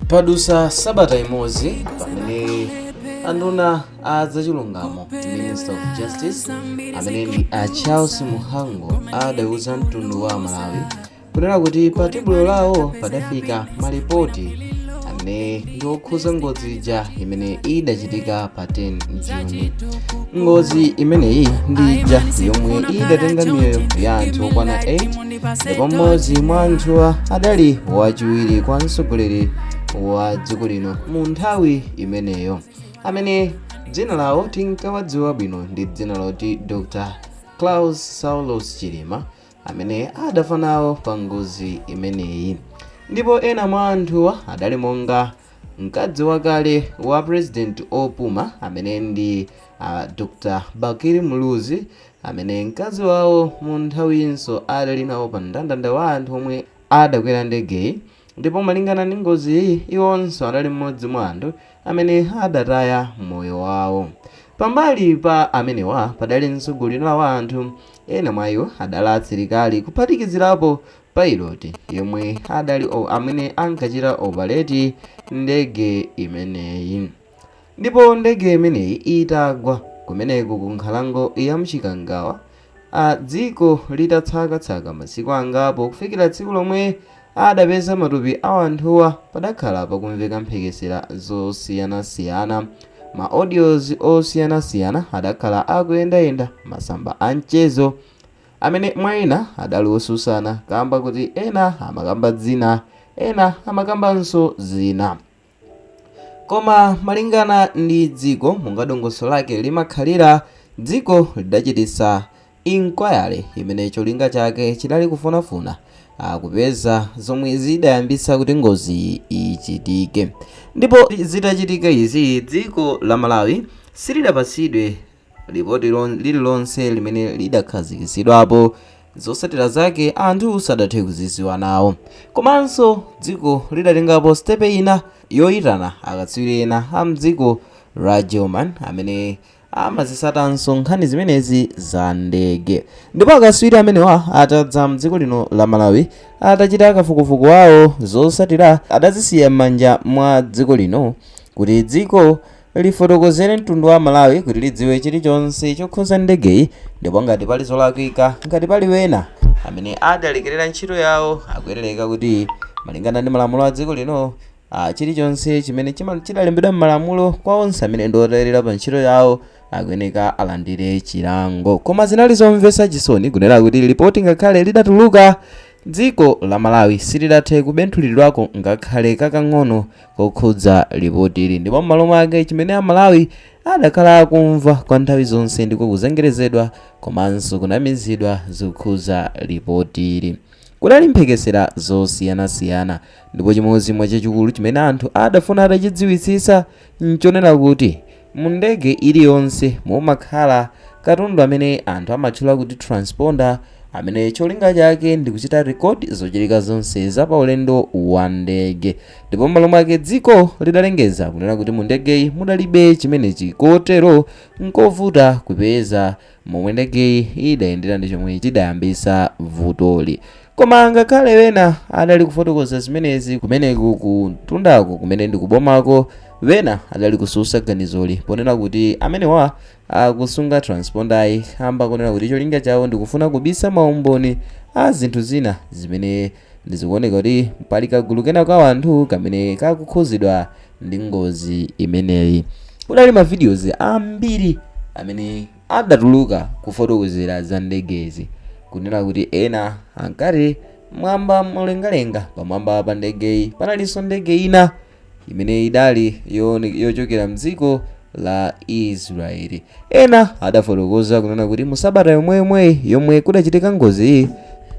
Padusa sabata imodzi pamene anduna a zachilungamo, Minister of Justice, amene ndi a Charles Mhango, adauza mtundu wa Malawi kunena kuti pa tebulo lawo padafika malipoti amene ndi okhuza ngozi ija imene idachitika pa 10 Juni. Ngozi imeneyi ndi ija yomwe idatenga miyoyo ya anthu okwana 8, ndipo mmodzi mwa anthuwa adali wachiwiri kwa mtsogoleri wa dziko lino mu nthawi imeneyo, amene dzina lawo tinkawadziwa bwino ndi dzina loti Dr Klaus Saulos Chilima, amene adafa nawo pa ngozi imeneyi. Ndipo ena mwa anthuwa adali monga mkazi wakale wa president opuma, amene ndi Dr Bakili Muluzi, amene mkazi wawo mu nthawiyinso adali nawo pa mndandanda wa anthu omwe adakwera ndegeyi, ndipo malingana ndi ngoziyi iwonso adali mmodzi mwa anthu amene adataya moyo wawo. Pambali pa amenewa padalinso gulu lina la anthu, ena mwa iwo adali asilikali, kuphatikizirapo pilot yomwe adali amene ankachita operate ndege imeneyi. Ndipo ndege imeneyi itagwa kumeneko ku nkhalango ya Mchikangawa, a dziko litatsakatsaka masiku angapo kufikira tsiku lomwe adapeza matupi a anthuwa, padakhala pakumveka mphekesera zosiyanasiyana. Ma audios osiyanasiyana adakhala akuyendayenda masamba a mchezo, amene mwa ena adali osusana, kamba kuti ena amakamba dzina, ena amakambanso zina. Koma malingana ndi dziko monga dongosolo lake limakhalira, dziko lidachititsa inquiry imene cholinga chake chidali kufunafuna kupeza zomwe zidayambitsa kuti ngozi ichitike. Ndipo zitachitika izi, dziko la Malawi silidapatsidwe lipoti lililonse limene lidakhazikitsidwapo. Zotsatira zake anthu sadathe kuzidziwa nawo. Komanso dziko lidatengapo step ina yoyitana akatswiri ena a mdziko la German amene amazisatanso nkhani zimenezi za ndege. Ndipo akatswiri amenewa atadza mdziko lino la Malawi, atachita kafukufuku wawo, zotsatira adazisiya m'manja mwa dziko lino kuti dziko lifotokozere mtundu wa Malawi kuti lidziwe chilichonse chokhuza ndegeyi, ndipo ngati pali zolakwika, ngati pali wena amene adalekerera ntchito yawo, akuyenereka kuti malingana ndi malamulo a dziko lino, chilichonse chimene chidalembedwa m'malamulo kwa onse amene ndi otayerera pa ntchito yawo akuyeneka alandire chilango. Koma zinali zomvetsa chisoni kunena kuti lipoti ngakhale lidatuluka, dziko la Malawi silidathe kubenthuliridwako ngakhale kakang'ono kokhudza lipotili, ndipo m'malo mwake chimene Amalawi adakhala akumva kwa nthawi zonse ndiko kuzengerezedwa komanso kunamizidwa zokhudza lipotili. Kudali mphekesera zosiyanasiyana, ndipo chimodzi mwa chachikulu chimene anthu adafuna atachidziwitsitsa nchonena kuti mu ndege iliyonse mumakhala katundu amene anthu amatchula kuti transponder, amene cholinga chake ndi kuchita record zochitika zonse za paulendo wa ndege. Ndipo m'malo mwake dziko lidalengeza kunena kuti mu ndegeyi mudalibe chimenechi, kotero nkovuta kupeza momwe ndegeyi idayendera ndi chomwe chidayambisa vutoli. Koma ngakhale wena adali kufotokoza zimenezi kumeneku kuntundako kumene ndi kubomako, wena adali kususa ganizoli ponena kuti amenewa akusunga transponderyi amba kunena kuti cholinga chawo ndikufuna kubisa maumboni a zinthu zina zimene ndizikuoneka kuti pali kagulu kena ka anthu kamene kakukhuzidwa ndi ngozi imeneyi. Kudali ma videos ambiri amene adatuluka kufotokozera za ndegezi, kunena kuti ena ankati mwamba mlengalenga pamwamba pa ndegeyi panalinso ndege ina imene idali yochokera mdziko la Israeli. Ena adafotokoza kunena kuti mu sabata yomweyomweyi yomwe kudachitika ngoziyi,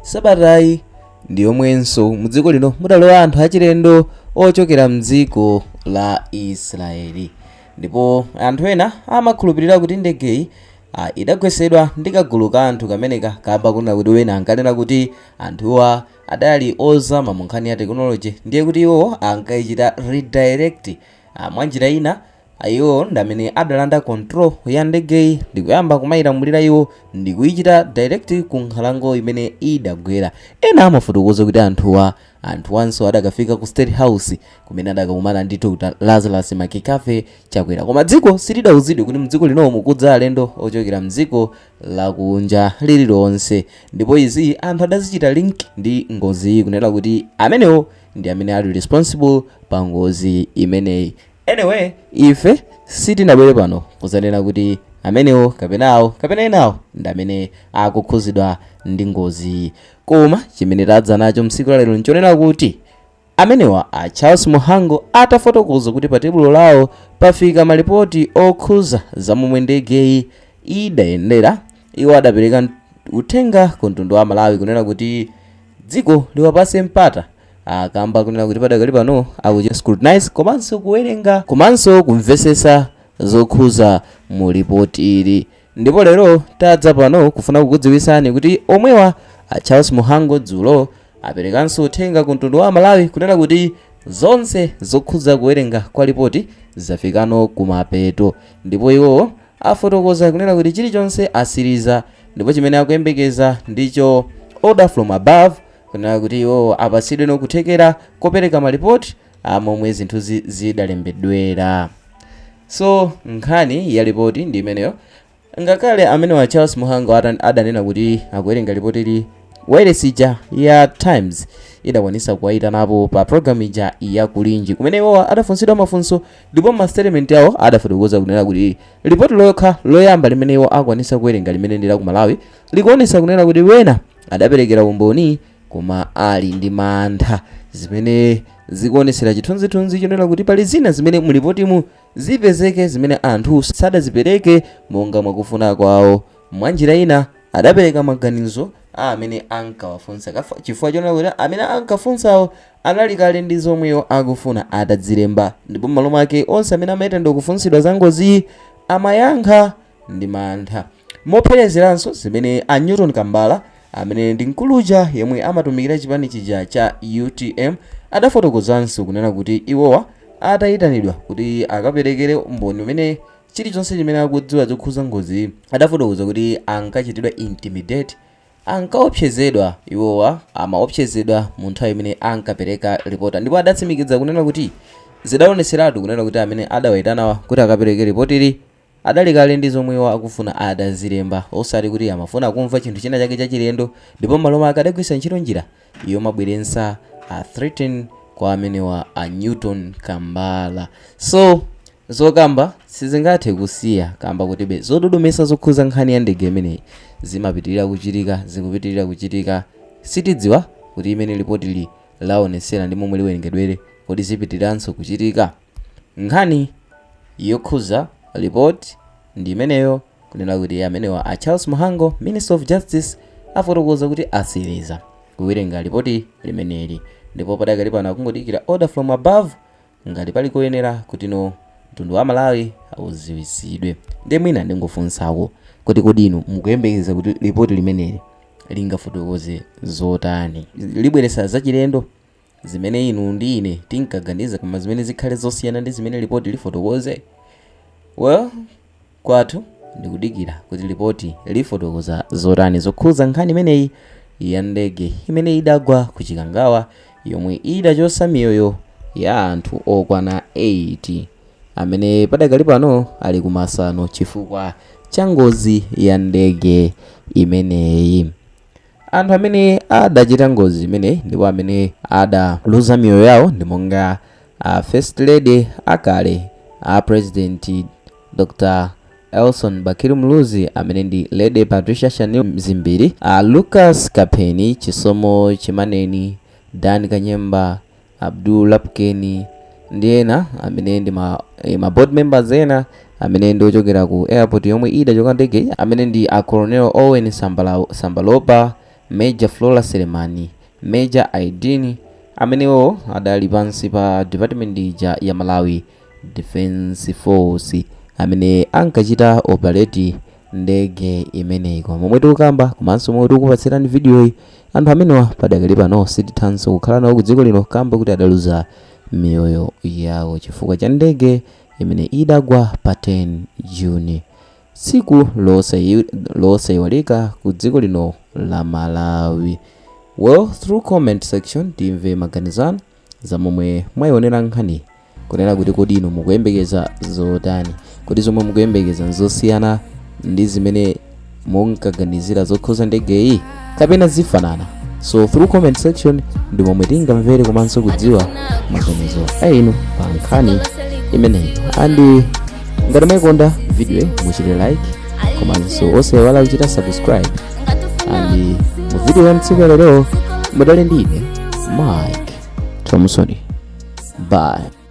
sabatayi ndi yomwenso mudziko lino mudalowa anthu achilendo ochokera mdziko la Israeli. Ndipo anthu ena amakhulupirira kuti ndegeyi idagwesedwa ndi kagulu ka anthu kameneka, kamba kunena kuti wena ankanena kuti anthuwa adali ozama mu nkhani ya technology, ndiye kuti iwo ankayichita redirect mwanjira ina. Iwo ndi amene adalanda control ya ndegeyi ndikuyamba kumayilamulira iwo ndikuyichita direct ku nkhalango imene idagwera. Ena amafotokoza kuti anthuwanso adakafika ku State House kumene adakakumana ndi Dr Lazarus McCarthy Chakwera, koma dziko silidauzidwe kuti mdziko lino mukudza alendo ochokera mdziko lakunja lililonse. Ndipo izi anthu adazichita link ndi ngozi, kunena kuti amenewo ndi amene ali responsible pa ngozi imeneyi. Anyway, ife sitinabwere pano kuzanena kuti amenewo kapena awo kapena enawo ndi amene akukhuzidwa ndi ngozi, koma chimene tadza nacho msiku lalero nchonena kuti amenewa a Charles Mhango atafotokoza kuti pa tebulo lawo pafika malipoti okhuza za momwe ndegeyi idayendera, iwo adapereka uthenga ku mtundu wa Malawi kunena kuti dziko liwapase mpata, akamba kunena kuti padakali pano akuchita scrutinize komanso kuwerenga komanso kumvesesa zokhuza mu ripoti ili. Ndipo lero tadza pano kufuna kukudziwisani kuti omwewa a Charles Mhango dzulo aperekanso uthenga ku mtundu wa Malawi kunena kuti zonse zokhuza kuwerenga kwa ripoti zafikano kumapeto, ndipo iwo afotokoza kunena kuti chilichonse asiriza, ndipo chimene akuyembekeza ndicho order from above, kunena kuti iwo apatsidwe nokuthekera kopereka malipoti amomwe zinthu zidalembedwera. So nkhani ya ripoti ndi imeneyo. Ngakhale amene wa Charles Mhango adanena kuti akuwerenga ripoti ili, wailesi ija ya Times idakwanisa kuwayitanapo pa program ija ya Kulinji, kumene iwowa adafunsidwa mafunso, ndipo ma statement awo adafotokoza kunena kuti ripoti lokha loyamba limene iwo akwanisa kuwerenga, limene ndi la ku Malawi, likuonesa kunena kuti wena adaperekera umboni koma ali ndi mantha, zimene zikuonesera chithunzithunzi chonena kuti pali zina zimene mulipotimu zipezeke zimene anthu sadazipereke monga mwakufuna kwawo. Mwanjira ina adapereka maganizo a amene ankawafunsa, chifukwa chonena kuti amene ankafunsawo anali kale ndi zomweyo akufuna atadzilemba, ndipo m'malo mwake onse amene amayitanidwa kufunsidwa za ngoziyi amayankha ndi mantha. Mopherezeranso zimene a Newton Kambala, amene ndi mkuluja yemwe amatumikira chipani chija cha UTM, adafotokozanso kunena kuti iwowa atayitanidwa kuti akaperekere umboni umene chilichonse chimene akudziwa zokhuza ngozi, adafotokoza kuti ankachitidwa intimidate, ankaopsezedwa. Iwowa amaopsezedwa mu nthawi imene ankapereka ripota, ndipo adatsimikiza kunena kuti zidaoneseratu kunena kuti amene adawayitanawa kuti akapereke ripotili adali kale ndi zomwe iwo akufuna adazilemba, osati kuti amafuna kumva chinthu china chake chachilendo, ndipo m'malo mwake adagwiritsa ntchito njira yomabweretsa a threaten kwa amenewa a Newton Kambala. So zokamba sizingathe kusiya kamba kutibe zododomesa zokhuza nkhani ya ndege imeneyi zimapitirira kuchitika, zikupitirira kuchitika. Sitidziwa kuti imene ripotili laonesera ndi momwe liwerengedwere, kodi zipitiriranso kuchitika? Nkhani yokhuza ripoti ndi imeneyo, kunena kuti amenewa a Charles Mhango, Minister of Justice, afotokoza kuti asiriza kuwerenga ripoti limeneli, ndipo padakali pano akungodikira order from above ngati pali koyenera kuti no mtundu wa Malawi auziwisidwe. Ndiye mwina ndingofunsako kuti kodi inu mukuyembekeza kuti ripoti limeneli lingafotokoze zotani? Libweresa zachilendo zimene inu ndi ine tinkaganiza, koma zimene zikhale zosiyana ndi zimene ripoti lifotokoze? Well, kwathu ndikudikira kuti ripoti lifotokoza zotani zokhuza nkhani imeneyi ya ndege imene idagwa ku Chikangawa, yomwe idachosa miyoyo ya anthu okwana 8 amene padakali pano ali kumasano chifukwa cha ngozi ya ndege imeneyi. Anthu amene adachita ngozi imeneyi ndipo amene adaluza miyoyo yawo ndi monga a First Lady akale a President Dr Elson Bakili Muluzi, amene ndi Lady Patricia Shanil Dzimbiri, a Lucas Kapeni, Chisomo Chimaneni, Dan Kanyemba, Abdul Lapkeni ndi ena amene ndi ma board members ena amene ndi ochokera ku airport yomwe idachoka ndege, amene ndi a Colonel Owen Sambalopa, Major Flora Selemani, Major Aidini, amenewo adali pansi pa department ija ya Malawi Defense Force, amene ankachita operate ndege imeneyi. Koma momwe tikukamba komanso momwe tikukupatsirani video iyi, anthu amenewa padakali pano sitithanso kukhala nawo ku dziko lino kamba kuti adaluza miyoyo yawo chifukwa cha ndege Imene idagwa pa 10 June, tsiku losayiwalika ku dziko lino la Malawi. Well, through comment section timve maganizo anu za momwe mwayionera nkhani, kunena kuti kodi inu mukuyembekeza zotani? Kodi zomwe mukuyembekeza nzosiyana ndi zimene munkaganizira zokhuza ndegeyi kapena zifanana? So through comment section ndi momwe tingamvere komanso kudziwa maganizo a inu pa nkhani imeneyi. And ngati mwayikonda video, muchite like komanso osayiwala kuchita subscribe. And mu video ya mtsiku lero mudali ndine, Mike Thompson. Bye.